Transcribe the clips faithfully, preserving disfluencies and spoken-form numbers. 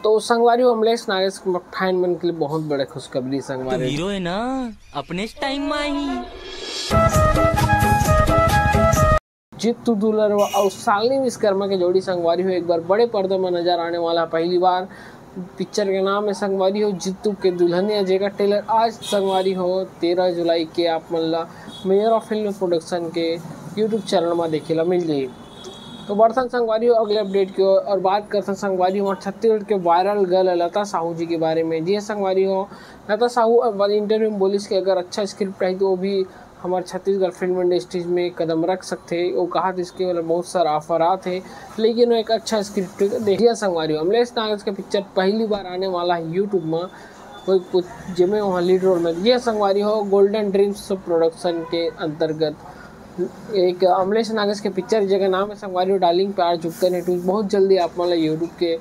तो संगवारी हो, अमलेश नागेश फैन मन के लिए बहुत बड़े खुशखबरी संगवारी। हीरो है ना, अपने टाइम में ही। जीतू दुलरवा और शालिनी विश्वकर्मा के जोड़ी संगवारी हो एक बार बड़े पर्दा में नजर आने वाला है पहली बार। पिक्चर के नाम है संगवारी हो जीतू के दुल्हनिया, जेकर ट्रेलर आज संगवारी हो तेरह जुलाई के आप मन ला मेयर ऑफ फिल्म प्रोडक्शन के YouTube चैनल में देखे ला मिल जाही। तो बढ़थन संगवारी हो अगले अपडेट की ओर और बात करथन संगवारी हो छत्तीसगढ़ के वायरल गर्ल लता साहू जी के बारे में। जी हाँ संगवारी हो, लता साहू अब इंटरव्यू में बोलिस कि अगर अच्छा स्क्रिप्ट आही तो वो भी हमारे छत्तीसगढ़ फिल्म इंडस्ट्रीज में कदम रख सकथे। वो कहा था इसके वाला बहुत सारा ऑफर आत है, लेकिन वो एक अच्छा स्क्रिप्ट दे। जी हाँ संगवारी हो, अमलेश नागेश का पिक्चर पहली बार आने वाला है YouTube में, कोई कुछ जेमे वहाँ लीड रोल में। जी हाँ संगवारी हो, गोल्डन ड्रीम्स प्रोडक्शन के अंतर्गत एक अमलेश नागेश के पिक्चर जेकर नाम है संगवारी हो डार्लिंग प्यार झुकता नहीं टू, बहुत जल्दी आप मन ला YouTube के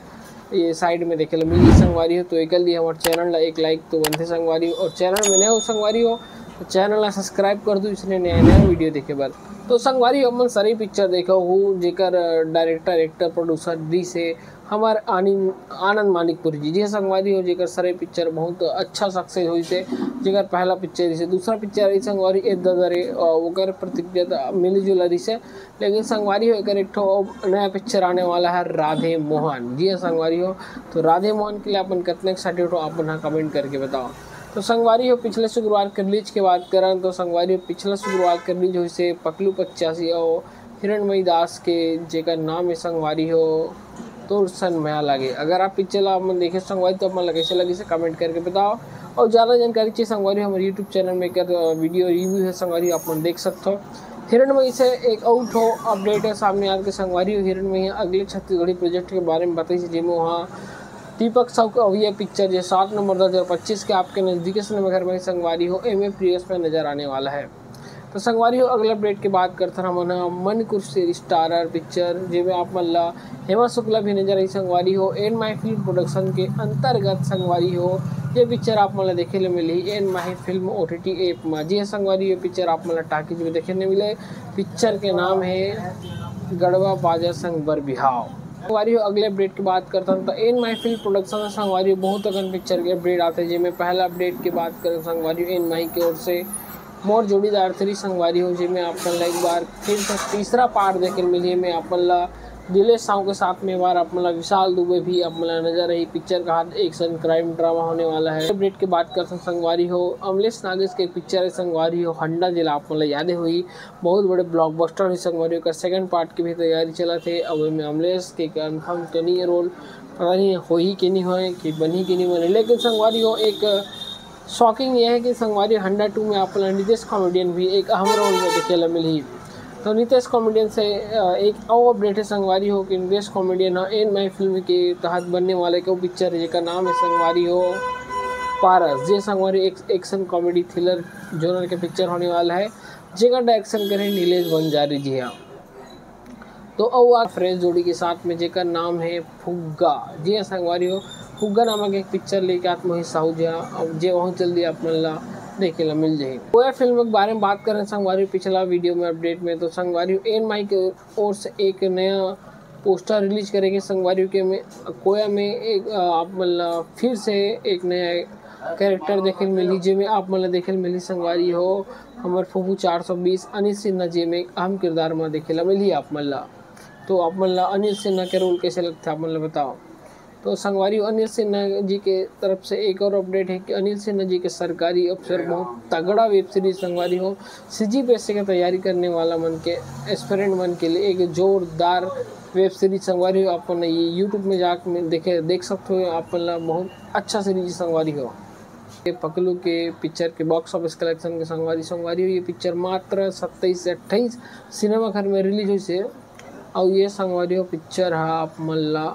ये साइड में देखे ला मिली संगवारी हो। तो एकर लिए हमारे चैनल ला एक लाइक तो बनथे संगवारी हो, और चैनल में नए हो संगवारी हो तो चैनल ला सब्सक्राइब कर दो, इसने नया नया वीडियो देखे बर। तो संगवारी हो, अपन सरई पिक्चर देखा हूँ जेकर डायरेक्टर, एक्टर, प्रोड्यूसर दी से हमार आनी-, आनंद मानिकपुरी जी। जी हाँ संगवारी हो, जेकर सरई पिक्चर बहुत अच्छा सक्सेस होइस हे, जेकर पहला पिक्चर रिहिस हे, दूसरा पिक्चर रिहिस संगवारी ए ददा रे, अ, ओकर प्रतिक्रिया त मिली जुला रिहिस हे। लेकिन संगवारी हो, एकर एक ठो नया पिक्चर आने वाला है राधे मोहन। जी हाँ संगवारी हो, तो राधे मोहन के लिए अपन कितना एक्साइटेड हो, आप मन कमेंट करके बताओ। तो संगवारी हो, पिछले शुक्रवार के रिलीज के बात करन तो संगवारी हो, पिछला शुक्रवार के रिलीज होइस हे पकलू पचासी और हिरणमयी दास के, जेकर नाम है संगवारी हो तोर सन मया लागे। अगर आप पिक्चर ला मन देखे संगवारी तो आप मन ला कैसे लगिस हे कमेंट करके बताओ। और ज़्यादा जानकारी चाहिए संगवारी हो, हमारे YouTube चैनल में एकर वीडियो रिव्यू है संगवारी हो, आप मन देख सकते हो। हिरणमयी से एक और ठो अपडेट है सामने आके संगवारी हो, हिरणमयी अगले छत्तीसगढ़ी प्रोजेक्ट के बारे में बताइस हे जेमे वहाँ दीपक साहू का अवैया पिक्चर जे सात नवंबर दो हज़ार पच्चीस के आपके नजदीकी सिनेमाघर में संगवारी हो एमे प्रियस में नजर आने वाला है। तो संगवारी हो, अगला अपडेट के बात करथन हमन ह मन कुरसेर स्टारर पिक्चर, जेमे आप मन ला हेमा शुक्ला भी नजर आई संगवारी हो। एन माही फिल्म प्रोडक्शन के अंतर्गत संगवारी हो ये पिक्चर आप मन ला देखे ले मिलही एन माही फिल्म ओटीटी ऐप मा। जी हाँ संगवारी, ये पिक्चर आप मन ला टाकीज में देखे ले मिले। पिक्चर के नाम है गड़वा बाजा संग बर बिहाव। संगवारी हो, अगले अपडेट की बात करथन तो एन माही फिल्म प्रोडक्शन से संगवारी हो बहुत अकन पिक्चर के अपडेट आते, जेमे पहला अपडेट की बात करें संगवारी हो एन माही की ओर से मोर जोड़ीदार थ्री संगवारी हो, जेमे आप मन ला एक बार फिर से तीसरा पार्ट देखे मिली। मैं आप मन ला दिलेश साहू के साथ में बार आप मन ला विशाल दुबे भी आप मन ला नजर आई। पिक्चर का हाथ एक्शन क्राइम ड्रामा होने वाला है। अपडेट की बात करथन संगवारी हो, अमलेश नागेश के एक पिक्चर है संगवारी हो हंडा, जेला आप मन ला यादे होही, बहुत बड़े ब्लॉकबस्टर ही संगवारी हो। ओकर सेकंड पार्ट की भी तैयारी चलत हे। अब एमे अमलेश के कंफर्म तो नहीं है रोल, पता नहीं होही कि नहीं होए, कि बनही कि नहीं बने, लेकिन संगवारी हो एक शॉकिंग ये है कि संगवारी हंडा टू में आप मन ला नितेश कॉमेडियन भी एक अहम रोल में देखे ला मिलही। तो नितेश कॉमेडियन से, अ, एक और अपडेट है संगवारी हो कि नितेश कॉमेडियन ह एन माही फिल्म के तहत बनने वाले एक पिक्चर है जेकर नाम है संगवारी हो पारस। जे संगवारी एक एक्शन कॉमेडी थ्रिलर जोनर के पिक्चर होने वाला है, जेकर डायरेक्शन करे नीलेश बंजारी जी हाँ। तो अउ आ फ्रेश जोड़ी के साथ में जेकर नाम है फुग्गा। जी हाँ संगवारी हो, फुग्गा नामक एक पिक्चर लेके आत मोहित साहू जी हाँ, अब जे बहुत जल्दी आप मन ला देखे ला मिल जाही। कोया फिल्म के बारे में बात करें संगवारी हो, पिछला वीडियो में अपडेट में, तो संगवारी हो एन माही के ओर से एक नया पोस्टर रिलीज करेंगे संगवारी हो के में, कोया में एक, अ, आप मन ला फिर से एक नया कैरेक्टर देखे ल मिलही, जेमे आप मन ला देखे ल मिलही संगवारी हो हमर फूफू चार सौ बीस अनिल सिन्हा, जेमे एक अहम किरदार म देखे ला मिलही आप मन ला। तो आप मन ला अनिल सिन्हा के रोल कैसे लगथे, आप मन ला बताओ। तो संगवारी हो, अनिल सिन्हा जी के तरफ से एक और अपडेट है कि अनिल सिन्हा जी के सरकारी अफसर बहुत तगड़ा वेब सीरीज संगवारी हो, सीजी पीएससी की तैयारी करने वाला मन के, एस्पिरेंट मन के लिए एक जोरदार वेब सीरीज संगवारी हो। आप मन ये YouTube में जाके देखे, देख सकते हो, आप मन ला बहुत अच्छा सीरीज संगवारी हो। ये पकलू के पिक्चर के बॉक्स ऑफिस कलेक्शन के संगवारी, संगवारी हो, ये पिक्चर मात्र सत्ताईस से अट्ठाईस सिनेमा घर में रिलीज होइस हे। अउ ये संगवारी हो, पिक्चर ह आप मन ला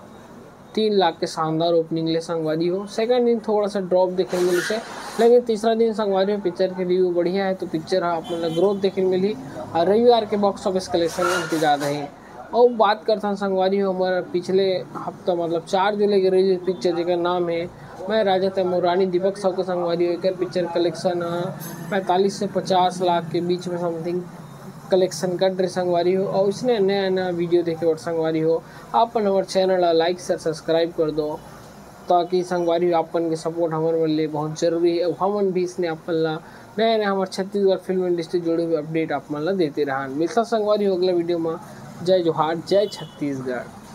तीन लाख के शानदार ओपनिंग ले संगवारी हो। सेकंड दिन थोड़ा सा ड्रॉप देखे ल मिलिस हे, लेकिन तीसरा दिन संगवारी हो पिक्चर के रिव्यू बढ़िया है, तो पिक्चर ह आप मन ला ग्रोथ देखे ल मिलही। और रविवार के बॉक्स ऑफिस कलेक्शन उनके ज़्यादा ही। अउ बात करथन संगवारी हो, हमर पिछले हफ्ता मतलब चार जुलाई के रिलीज पिक्चर जेकर नाम है मैं राजा तैमूर रानी, दीपक साहू के संगवारी हो, एकर पिक्चर कलेक्शन ह पैंतालीस से पचास लाख के बीच में समथिंग कलेक्शन कर रहे संगवारी हो। और इसने नया नया वीडियो देखे बर संगवारी हो, आप अपन हमारे चैनल ला लाइक शेयर सब्सक्राइब कर दो। ताकि संगवारी हो, आप मन के सपोर्ट हमर मन ले बहुत जरूरी है। अउ हमन भी इसने आप मन ला नया नया हमर छत्तीसगढ़ फिल्म इंडस्ट्री जुड़े हुए अपडेट आप मन ला देते रहन। मिलता संगवारी हो अगला वीडियो में। जय जोहार, जय छत्तीसगढ़।